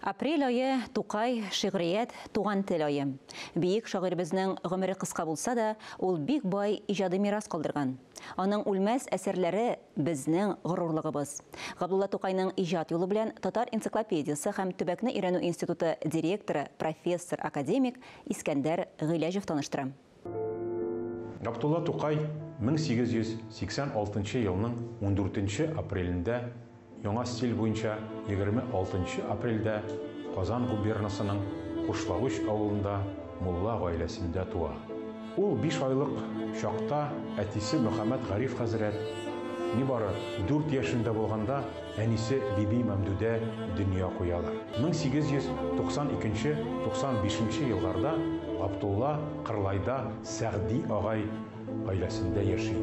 Апрель ае Тукай, шигърият, туган тел ае. Биек шагыйребезнең гомере кыска булса да, ул бик бай иҗади мирас калдырган. Аның үлмәс әсәрләре безнең горурлыгыбыз. Габдулла Тукайның иҗат юлы белән Татар энциклопедиясе һәм төбәкне өйрәнү институты директоры, профессор, академик Искәндәр Гыйләҗев таныштыра. Габдулла Тукай 1886 елның 14 апрелендә яңа стиль буенча 26 апрельдә Казан губернасының Кушлавыч авылында мулла гаиләсендә туа. Ул 5 айлык чакта әтисе Мөхәммәд Гариф хәзрәт, нибары 4 яшендә булганда әнисе Биби Мәмдүдә дөнья куялар. 1892-95 елларда Габдулла Кырлайда Сәгъди агай гаиләсендә яши.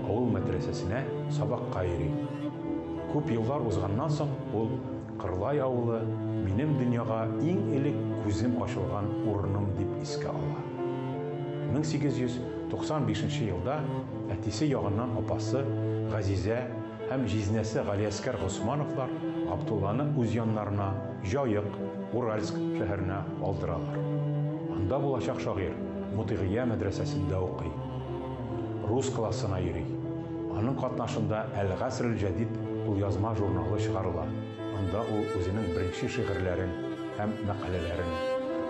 Авыл мәдрәсәсенә сабакка йөри. Күп еллар узганнан соң ул Кырлай авылы минем дөньяга иң элек күзем ачылган урыным дип искә ала. 1895 елда әтисе ягыннан апасы Газизә һәм җизнәсе Галиәскәр Госмановлар Габдулланы үз яннарына Җаек, Уральск шәһәренә алдыралар. Анда булачак шагыйрь Мотыйгия мәдрәсәсендә укый. Рус классына йөри. Аның катнашында Әл-Гасрел-Җәдид кулъязма журналы чыгарыла. Анда ул үзенең беренче шигырьләрен һәм мәкаләләрен,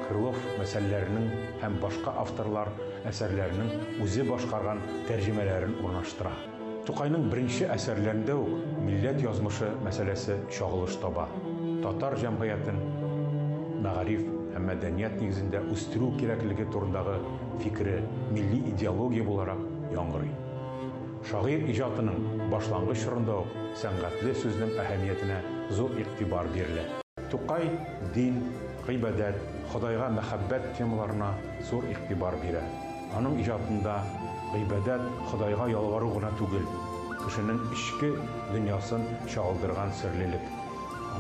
Крылов мәсәлләренең һәм башка авторлар әсәрләренең үзе башкарган тәрҗемәләрен урнаштыра. Тукайның беренче әсәрләрендә үк милләт язмышы мәсьәләсе чагылыш таба. Татар җәмгыятен мәгариф һәм мәдәният нигезендә үстерү кирәклеге турындагы фикере милли идеология буларак яңгырый. Шагыйрь иҗатының башлангыч чорында ук сәнгатьле сүзнең әһәмиятенә зур игътибар бирелә. Тукай дин, гыйбадәт, Ходайга мәхәббәт темаларына зур игътибар бирә. Аның иҗатында гыйбадәт Ходайга ялвару гына түгел, кешенең эчке дөньясын чагылдырган серлелек.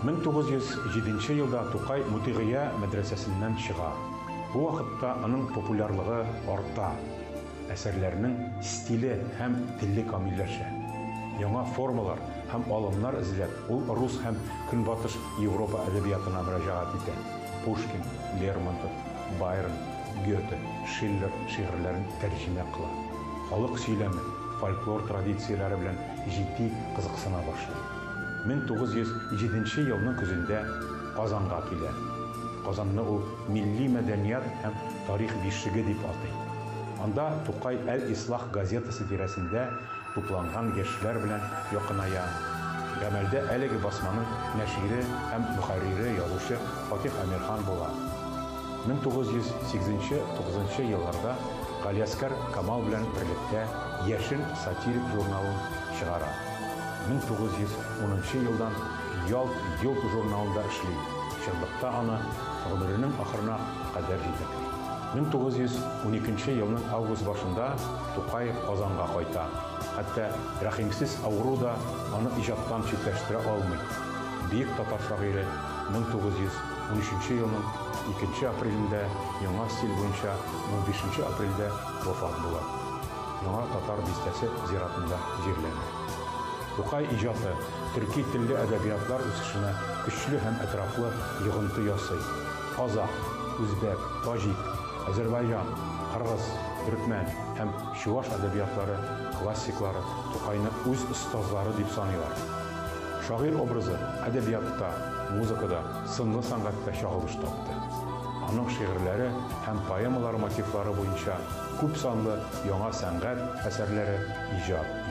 1907 елда Тукай Мотыйгыя мәдрәсәсеннән чыга. Бу вакытта аның популярлыгы арта. Әсәрләренең стиле һәм теле камилләшә. Яңа формалар һәм алымнар эзләп, ул рус һәм Көнбатыш Европа әдәбиятына мөрәҗәгать итә, Пушкин, Лермонтов, Байрон, Гёте, Шиллер шигырьләрен тәрҗемә кыла. Халык сөйләме, фольклор традицияләре белән җитди кызыксына башлый. 1907 елның көзендә Казанга килә. Казанны ул милли мәдәният һәм тарих бишеге дип атый. Анда Тукай Әл-Ислах газетасы тирәсендә тупланган яшьләр белән якыная. Гамәлдә әлеге басманың нәшире һәм мөхәррире язучы Фатих Әмирхан була. 1908-9 елларда Галиәскәр Камал белән берлектә Яшен сатирик журналын чыгара. 1910 елдан Ялт-йолт журналында эшли, чынлыкта аны гомеренең ахырына кадәр җитәкли. 1912 елның август башында Тукай Казанга кайта. Хәтта рәхимсез авыру да аны иҗаттан читләштерә алмый. Бөек татар шагыйре 1913 елның 2 апрелендә яңа стиль буенча 15 апрельдә вафат була. Яңа Татар бистәсе зиратында җирләнә. Тукай иҗаты төрки телле әдәбиятлар үсешенә көчле һәм әтрафлы йогынты ясый. Казак, үзбәк, таҗик, әзербайҗан, кыргыз, төрекмән һәм чуваш әдәбиятлары классиклары Тукайны үз остазлары дип саныйлар. Шагыйрь образы әдәбиятта, музыкада, сынлы сәнгатьтә чагылыш тапты. Аның шигырьләре һәм поэмалары мотивлары буенча күп санлы яңа сәнгать әсәрләре иҗат ителде.